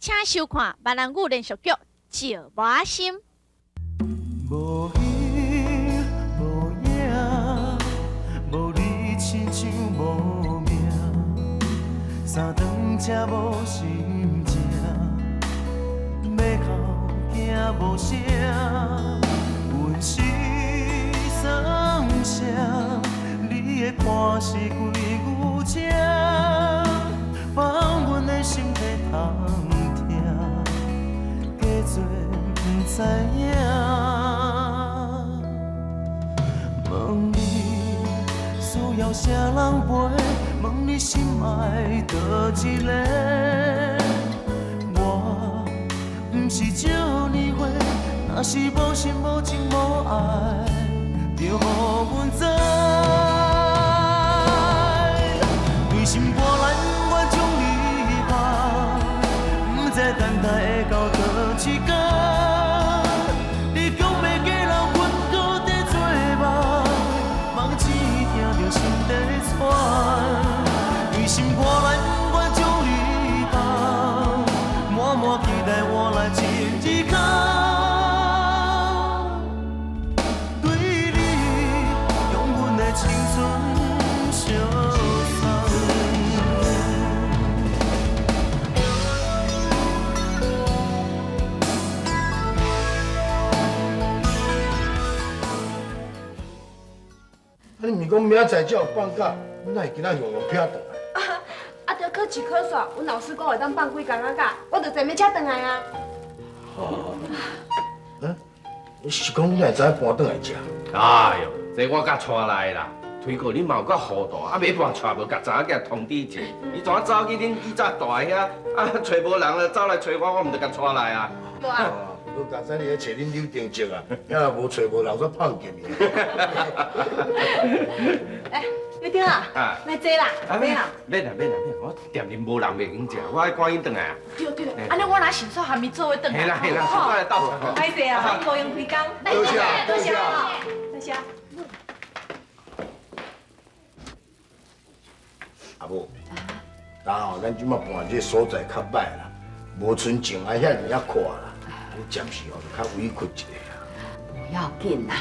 請收看閩南語連續劇《石磨心》。無影無影，無你親像無命，三頓食無心情，欲哭驚無聲，阮是算啥？你的伴是几牛车，放阮的心在通疼，假做毋知影。問你需要啥人陪？問你心愛佗一个？我毋是少年歲，若是無心無情無愛，就予阮知。對心肝內不願將你放，毋知等待會到佗一天。你講欲嫁人，阮閣在做夢，夢醒聽著心在喘。對心肝內不願將你放，滿滿期待換來一日空。對你用阮的青春相送。啊，你毋是講明仔載才有放假，你哪會今仔雄雄撇轉來？啊，著考試考煞，阮老師講會當放幾工仔假，我就坐欲車轉來啊。哦，嗯，你是講你哪會知影搬轉來遮？哎喲，這我佮帶來啦。推過你嘛有夠糊塗，啊，尾半帶無共查某囝通知者，伊怎走去恁以早住遐，啊，揣無人了，走來揣我，我毋就共帶來啊。無啊。無共知你咧揣恁柳丁叔啊，遐若無揣無人，煞放見去。哎，柳丁啊，來坐啦，啊，免啦，免啦，免啦，我店裡無人袂用食，我愛趕緊轉來啊。對對，按呢我若迅速含伊做伙轉來。嘿啦嘿啦，快來鬥。歹勢啊，無閒開工。多謝多謝，多謝。阿母，當吼，咱這馬搬這個所在較歹啦，無賰前仔遐爾仔闊啦，你暫時吼就較委屈一下啊。無要緊啦，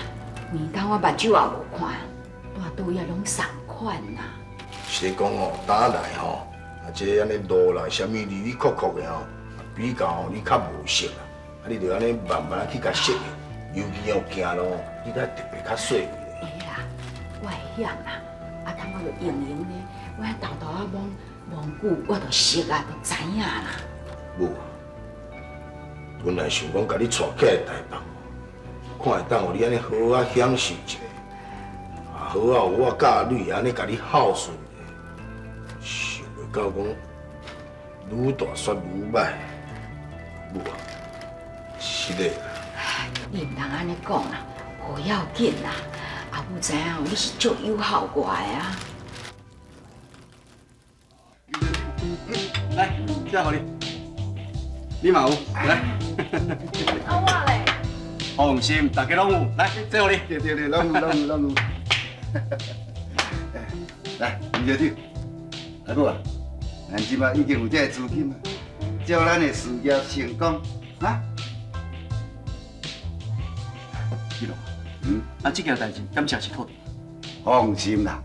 年頭我目睭也無看，蹛倒遐攏仝款啦。是咧講吼，當來吼，啊這按呢路啦，啥物里里扣扣的吼，比較吼你較無熟啦，啊你著按呢慢慢去共適應，尤其哦行路，你較特別較細膩。會啦，我會曉啦，啊，通我著用用咧，我遐沓沓仔摸摸久，我就熟啊，就知影啦。母啊，本來想講共你帶起來台北，看會當予你按呢好好享受一下，啊好好有我佮女按呢共你孝順一下，想袂到講愈大煞愈歹，母啊，是的。你毋通按呢講啦，無要緊啦，阿母知影你是足友好我的啊。來，這予你，你嘛有，來。啊我咧。放心，大家攏有，來，這予你。對對對，攏有攏有攏有。來，啉燒酒。阿母啊，咱這擺已經有這个資金啊，祝咱的事業成功，啊！記錄，啊，這件代誌敢誠是妥當？放心啦，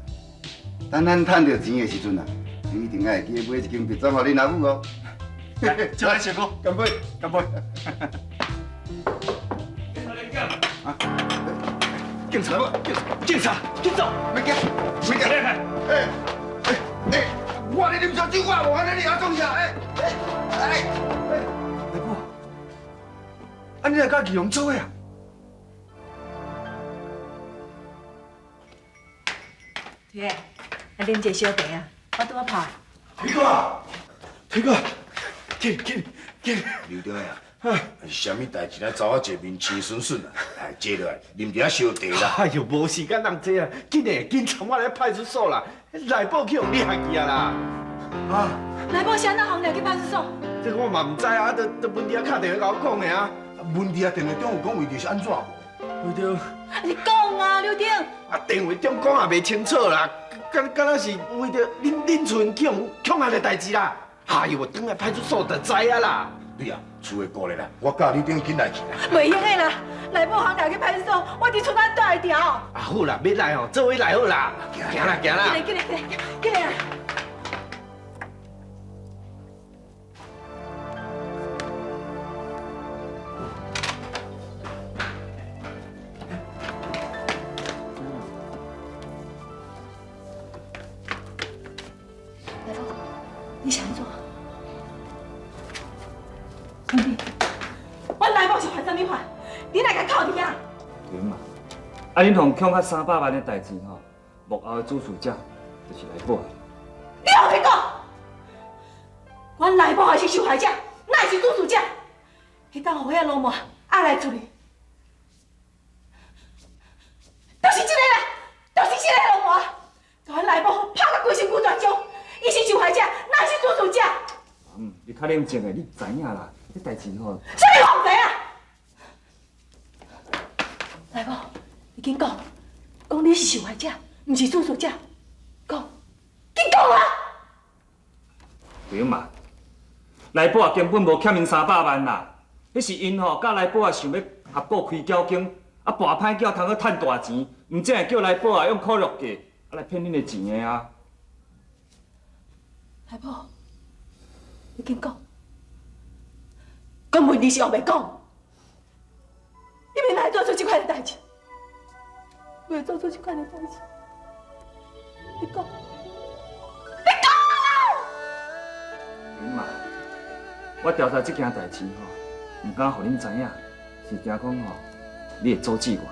等咱趁著錢的時陣啊，你一定愛會記買一間別莊予恁阿母哦。來，祝咱成功，乾杯，乾杯！警察，警察，緊走！別驚，別驚！哎哎哎，我咧啉燒酒，我無按呢，你阿創啥？哎哎哎！大母，啊，你來佮義雄做伙啊？姐，來啉一个小茶啊，我拄仔泡。推哥，推哥，起起起！劉長啊，是啥物代誌來走啊一面青順順啊？來坐落來，啉一下小茶啦。哎喲，無時間通坐啊！緊的，緊衝我來派出所啦！內部去予掠去啊啦！啊！內部是按怎予掠去派出所？這個我嘛毋知啊，都都文弟仔敲電話共我講的啊。文弟仔電話中有講為著是按怎無？為著…… 你講啊，劉丁。啊，電話中講也袂清楚啦，敢敢若是為著恁恁村去予強案的代誌啦。哎喲，轉來派出所就知影啦。对啊，厝会顾咧啦，我教你等紧来去啦。袂用的啦，内部行掠去派出所，我伫厝内住会牢。啊好啦，欲来吼，做伙来好啦，行啦行啦。紧来紧来紧来紧来啦！你是按怎？兄弟，阮内某是犯啥物法？你来共扣伫遐？对嘛？啊，恁予人抢甲300万的代志吼，幕后的主事者就是内某。你后白讲，阮内某也是受害者，哪会是主事者？彼当予遐流氓押来处理，就是这个啦，就是这个流氓，共阮内某拍甲规身躯断伤。伊是受害者，哪是主事者？嗯，你较冷静的，你知影啦，这代志吼。啥物我毋知影？内某，你紧讲，讲你是受害者，毋是主事者，讲，紧讲啊！对嘛？内某根本无欠𪜶300万啦，彼是𪜶吼佮内某想欲合股开搅间，啊跋歹叫通去趁大钱，毋才会叫内某用苦肉计啊来骗恁的钱的啊！内某，你紧讲，讲问题是后袂讲，你免来做出这款的代志，袂做出这款的代志，你讲，你讲！恁嘛，我调查这件代志吼，毋敢予恁知影，是惊讲吼，你会阻止我，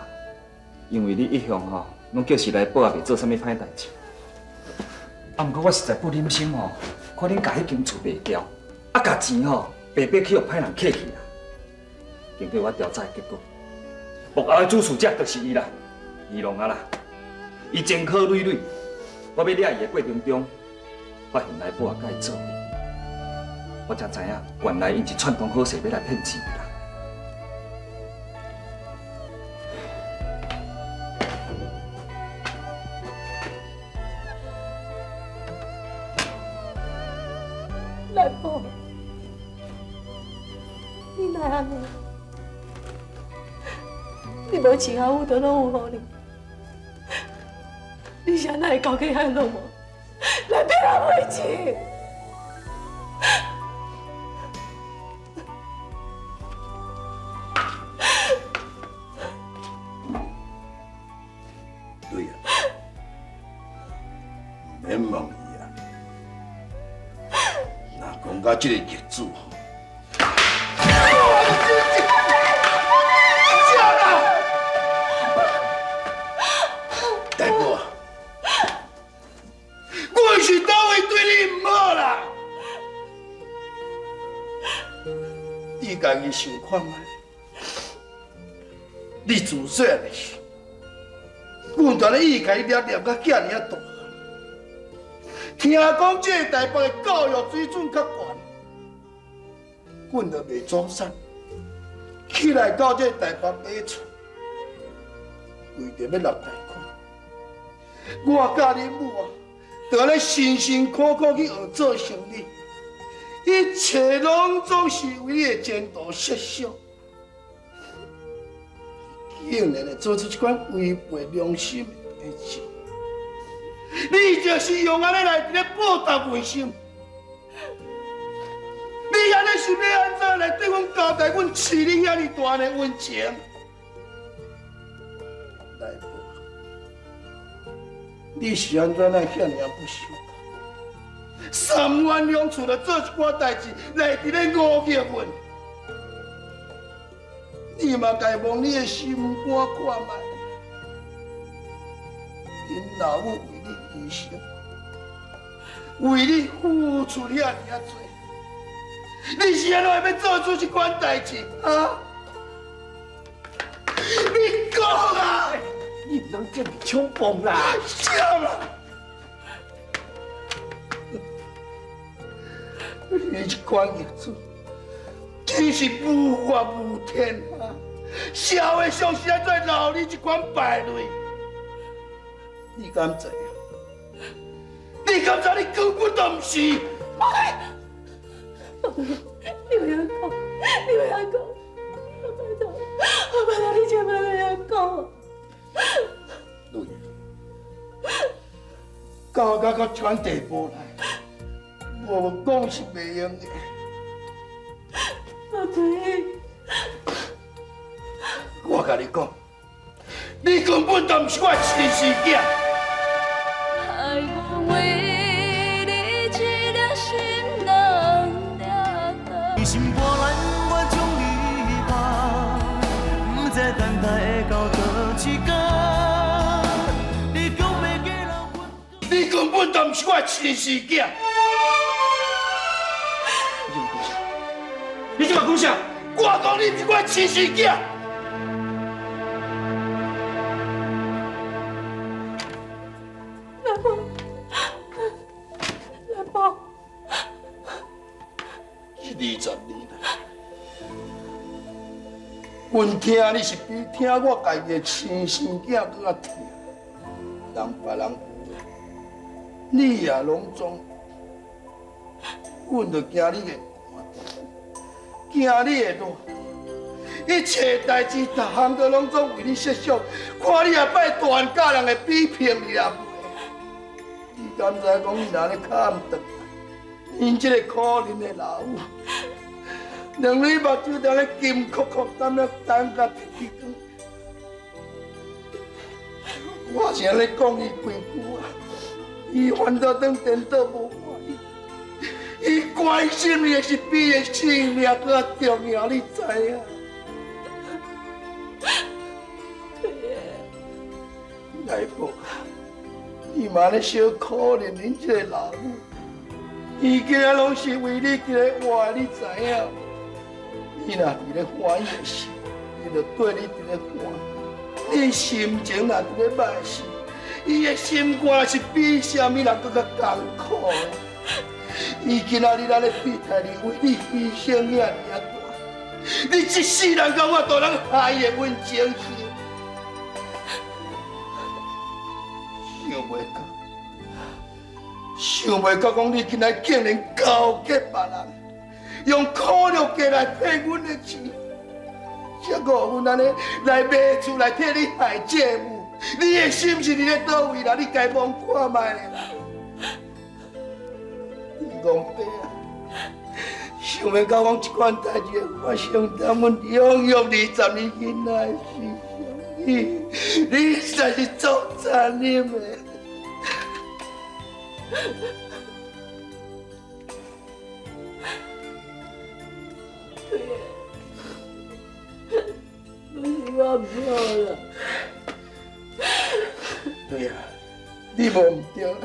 因为你一向吼拢叫是来报也袂做啥物歹代志。啊，毋过我实在不忍心吼，看恁共彼间厝卖掉，啊，共钱吼白白去予歹人挕去啦。经过我调查的结果，幕后的主事者就是伊啦，二龙啊啦，伊前科累累，我欲掠伊的过程中，发现内某也佮伊做伙，我才知影原来𪜶是串通好势欲来骗钱的啦。内某，你哪按呢？你无钱啊，有都拢有予你，你是按怎会交给遐流氓来骗人买钱？对啊，毋免问伊啊。若讲到这个逆子吼，大哥，我是佗位对你毋好啦？你家己想看觅，你自细汉时，阮蹛咧意共你念念到遮尔仔大。听讲这个台北的教育水准较悬，阮就卖祖产，起来到这个台北买厝，为著欲纳贷款，我佮恁母啊，就按呢辛辛苦苦去学做生意，一切拢总是为你的前途设想，竟然会做出这款违背良心的代志。你就是用按呢来伫咧报答阮心，你按呢是欲按怎来对阮交代？阮饲你遐尔大的恩情？来宝，你是按怎来遐尔不守教？三番两次来做一寡代志来伫咧误解阮，你嘛该摸你的心肝看觅。恁老母为你牺牲，为你付出遐尔仔济，你是按怎会欲做出这款代志啊？你讲啊！你毋通这么冲动啦！啥啦？你这款逆子，真是无法无天啊！社会上是按怎留你这款败类？你敢知影？你敢知你根本就毋是？你有影讲？講，拜託，拜託你千萬莫按呢講。女兒，到到這款地步來，無講是袂用的。阿翠，我共你講，你根本就毋是我的親生囝。愛我為你一粒心人掠到。心肝内不願將你放，不知等待會到佗一天。你講欲嫁留阮，你根本就毋是我的親生囝。你這嘛講啥？我講你毋是我的親生囝。來寶，來寶，這20年來，阮疼你是比疼我家己的親生囝閣較疼。人別人有，你也攏總，阮就驚你會寒，驚你會熱，一切代誌逐項都攏總為你設想，看你後擺大漢佮人會比拼你也袂。你敢知講你若咧敲毋轉來，𪜶這個可憐的老母，兩蕊目睭踮咧金哭哭，踮咧等甲天光。我是按呢講伊幾句啊，伊反倒當顛倒無歡喜。伊關心你的是比伊的性命閣較重要，你知影？來寶，你嘛咧小可憐恁這個老母，伊今仔攏是為你佇咧活，你知影？你若佇咧歡喜的時，伊就綴你佇咧歡；你心情若佇咧歹時，伊的心肝是比啥物人閣較艱苦的。伊今仔日咱咧對待你，為你犧牲遐爾仔大，你這世人敢有法度通害的阮情形？想袂到，想袂到，講你今仔竟然勾結別人，用苦肉計來騙阮的錢，才閣予阮按呢來賣厝來替你還債務。你的心是佇咧佗位啦？你家摸看覓咧啦！你戇爸啊，想袂到講這款代誌會發生佇阮養育20年囡仔的身上，你實在是足殘忍的。對，攏是我毋好啦。對啊，你無毋對啦，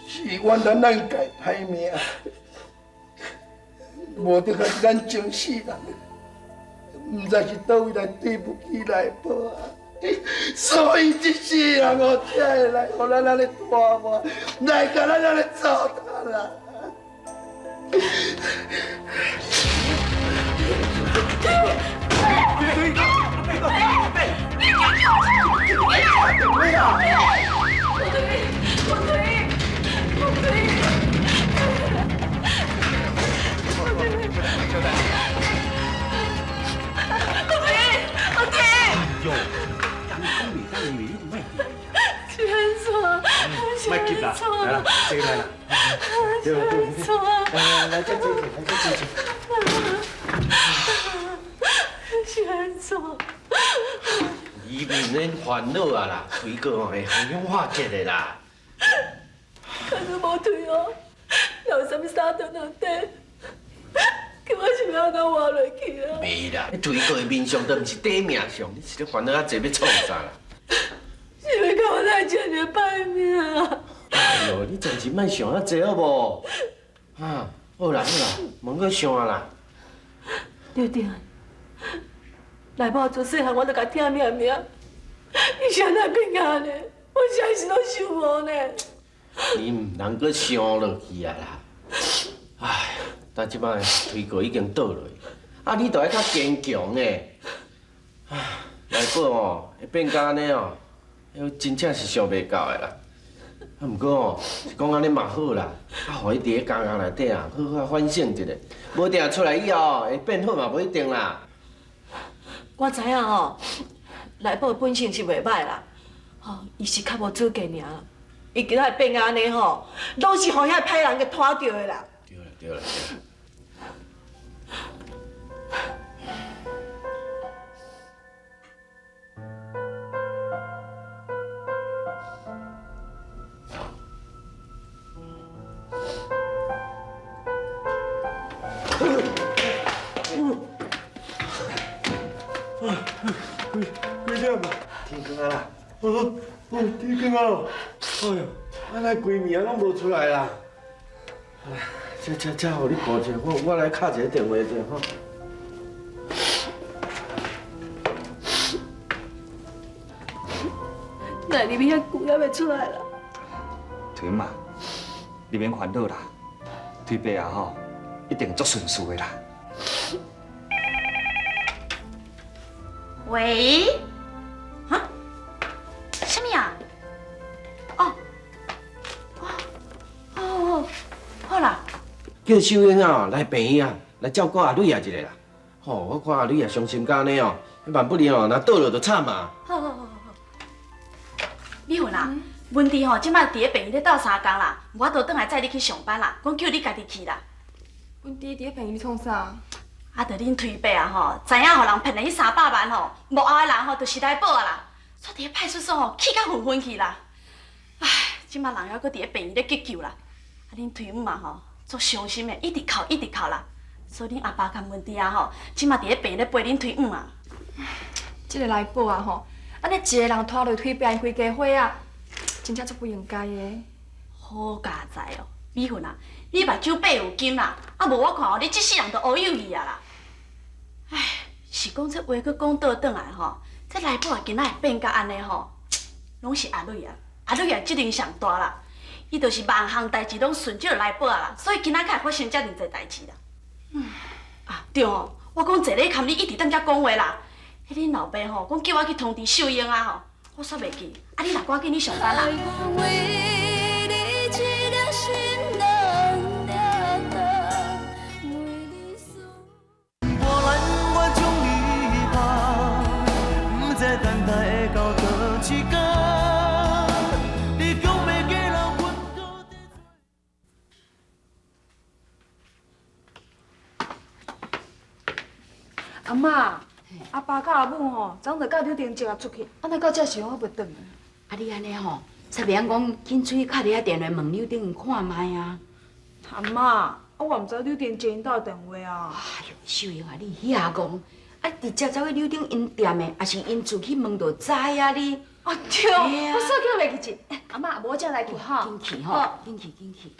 是原來咱家歹命，無得較咱前世人，毋知是佗位來對不起來寶啊，所以這世人哦，才會來予咱按呢拖磨，來共咱按呢糟蹋啦。莫急啦，來啦，坐來啦。來來，這坐坐，來這坐坐。是按怎？你毋免煩惱啊啦，推過吼會互相化解的啦。假使無推哦，若有啥物三長兩短，叫我是欲按怎活落去啊？袂啦，彼推過的面相都毋是短命相，你是咧煩惱遐濟欲創啥啦？是欲共我來這爾歹命啊！哎喲，你暫時莫想遐濟好無？啊，好啦好啦，莫閣想啊啦。對對，來寶自細漢我就共疼命命，伊是按怎變按呢？我啥時攏想無呢？你毋通閣想落去啊啦！唉，但這擺推過已經倒落去，啊，你著愛較堅強的。唉，來寶哦，會變甲按呢哦，真正是想袂到的啦。啊，毋过哦，是讲按呢嘛好啦，啊，予伊伫咧监狱内底啊，好好反省一下，无定出来以后会变好嘛，无一定啦。我知影吼，来宝的本性是袂歹啦，吼，伊是较无资格尔。伊今仔会变按呢吼，拢是予遐歹人给拖著的啦。对啦对啦。几点啊？天光啊啦！哦哦，天光啊！哎呦，啊那规暝啊拢无出来啦！这这这，予你顾者，我来敲一个电话者吼。哪入去遐久还袂出来啦？推妈，你免烦恼啦，推伯啊吼，一定足顺遂的啦。喂，哈？啥物啊？哦，哦，哦，好啦。叫秀英啊来病院啊来照顾阿蕊啊一下啦。吼，我看阿蕊啊伤心甲按呢哦，万不利哦，若倒落就惨啊。好好好好好。美云啊，文弟吼，这摆伫咧病院咧斗相共啦，无法度转来载你去上班啦，讲叫你家己去啦。文弟伫咧病院创啥？啊，就恁推伯啊吼，知影予人骗了彼300万吼，幕后的人吼就是来宝啊啦，煞伫咧派出所吼气甲昏昏去啦。唉，这摆人犹阁伫咧病院咧急救啦。啊，恁推姆嘛吼，足伤心的，一直哭一直哭啦。所以恁阿爸佮文弟啊吼，这摆伫咧病院咧陪恁推姆啊。这个来宝啊吼，按呢一个人拖落推伯𪜶规家伙啊，真正足不应该的。好佳哉哦，美云啊，你目睭爬有金啦，啊无我看哦，你这世人都乌有去啊啦。唉，是讲这话阁讲倒转来吼，这来宝啊今仔会变甲按呢吼，拢是阿蕊啊，阿蕊啊责任上大啦，伊就是万项代志拢顺这个来宝啊啦，所以今仔才会发生遮尔济代志啦。啊对哦，我讲坐咧含你一直踮遮讲话啦，彼恁老爸吼讲叫我去通知秀英啊吼，我煞袂记，啊你若赶紧去上班啦。阿嬷，阿爸佮阿母吼，昨昏就佮刘定接出去，啊，哪到这时候还袂转来？啊，你按呢吼，煞袂晓讲紧出去敲一下电话问刘定看觅啊？阿嬷，啊，我毋知刘定接𪜶兜的电话啊。哎呦，秀英啊，你遐戆，啊，直接走去刘定𪜶店的，抑是𪜶厝去问就知啊你。啊对，我煞叫袂记一。阿嬷，无我才来去哈。紧去吼，紧去紧去。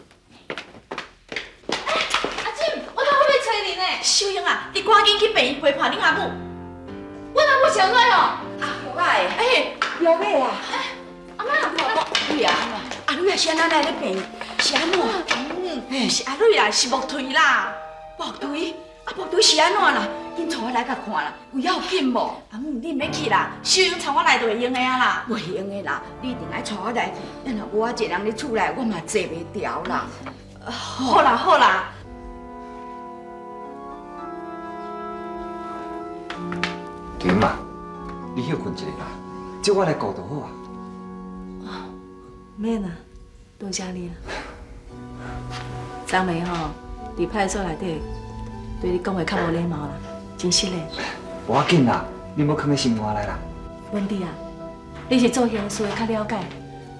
阿姊，我头要揣你呢。秀英啊，你赶紧去病院陪伴恁阿母。阮阿母是按怎哦？阿母哎，哎，表妹啊。阿嬷，阿蕊啊，阿蕊啊，是按怎来咧病？是按怎？嗯，是阿蕊啦，是木腿啦。木腿？啊，木腿是按怎啦？紧带我来共看啦，有要紧无？阿母，你毋免去啦，秀英带我来就会用的啊啦。袂用的啦，你一定爱带我来去，若无我一个人伫厝内，我嘛坐袂牢啦。好啦好啦。对嘛，你歇睏一下啦，这我来顾就好啊。免啦，多谢你啊。昨暝吼，伫派出所内底对你讲话较无礼貌啦，真失礼。无要紧啦，你莫囥佇心肝内啦。文弟啊，你是做刑事的较了解，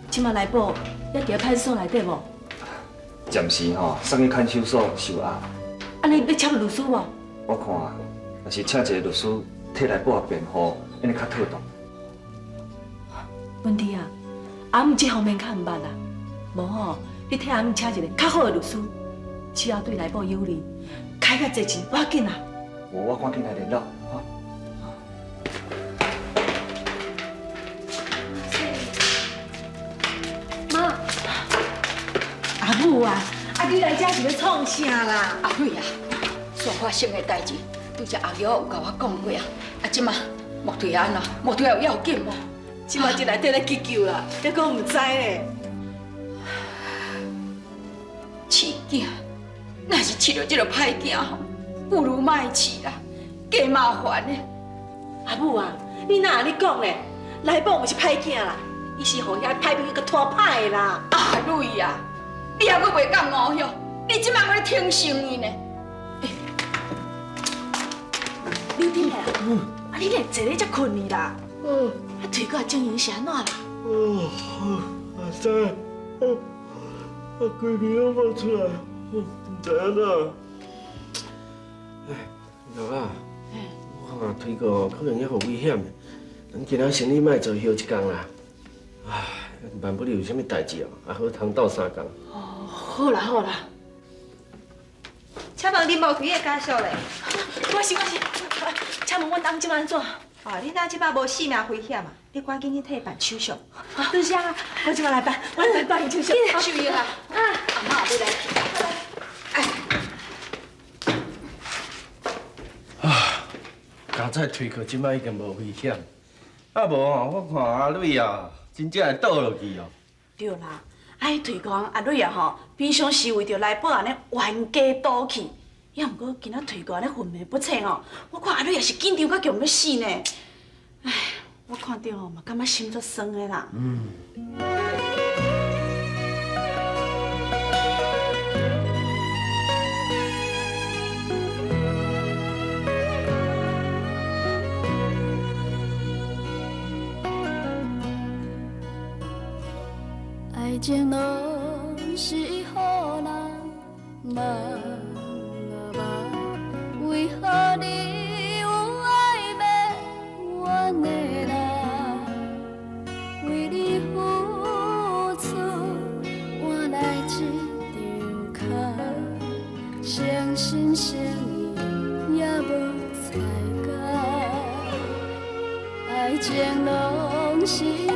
这马来宝犹伫派出所内底无？暂时吼送去看守所收押。按呢欲请律师无？我看若是请一个律师替来宝辩护，按呢较妥当。文弟啊，阿姆这方面较毋捌啦，无吼，你替阿姆请一个较好的律师，只要对来宝有利，开较济钱无要紧啦。无，我赶紧来联络，哈。妈，阿母啊，啊你来遮是欲创啥啦？阿蕊啊，所发生的代志，拄才阿玉有共我讲过啊。啊，这马木腿按怎？木腿有要紧无？这马伫内底咧急救啦，犹阁毋知咧。囝，若是饲著這个歹囝吼，不如莫饲啦，加麻煩的。阿母啊，你哪按呢讲咧？来宝毋是歹囝啦，伊是予遐歹朋友共拖歹的啦。阿蕊啊，你犹阁袂觉悟哟？你这摆阁咧挺生伊呢？刘丁啊，啊你哪会坐咧遮睏去啦？啊腿骨情形是按怎啦？哦，阿三，哦，啊规暝拢无出来，我毋知按怎。哎，老啊，我看推哥可能犹有危险，咱今仔生理莫做休一工啦。唉，万不利有啥物代志哦，也好通斗相共。哦，好啦好啦。请问林无开的家属咧？我是我是，请问阮翁这摆按怎？哦，恁翁这摆无性命危险啊？你赶紧去替伊办手续。多谢啊，我这摆来办，我来办手续。秀英啊，阿嬷欲来去。啊，佳哉推过这摆已经无危险，啊无吼，我看阿蕊啊，真正会倒落去哦。对啦，啊，彼推讲阿蕊啊吼，平常时为著来宝按呢冤家赌气，也毋过今仔推过按呢昏迷不醒哦，我看阿蕊也是紧张甲强欲死呢。唉，我看著吼嘛，感觉心足酸的啦。嗯。爱情拢是予人梦啊梦，为何你有爱袂愿的人？为你付出换来这场空，诚心诚意也无彩工，爱情拢是。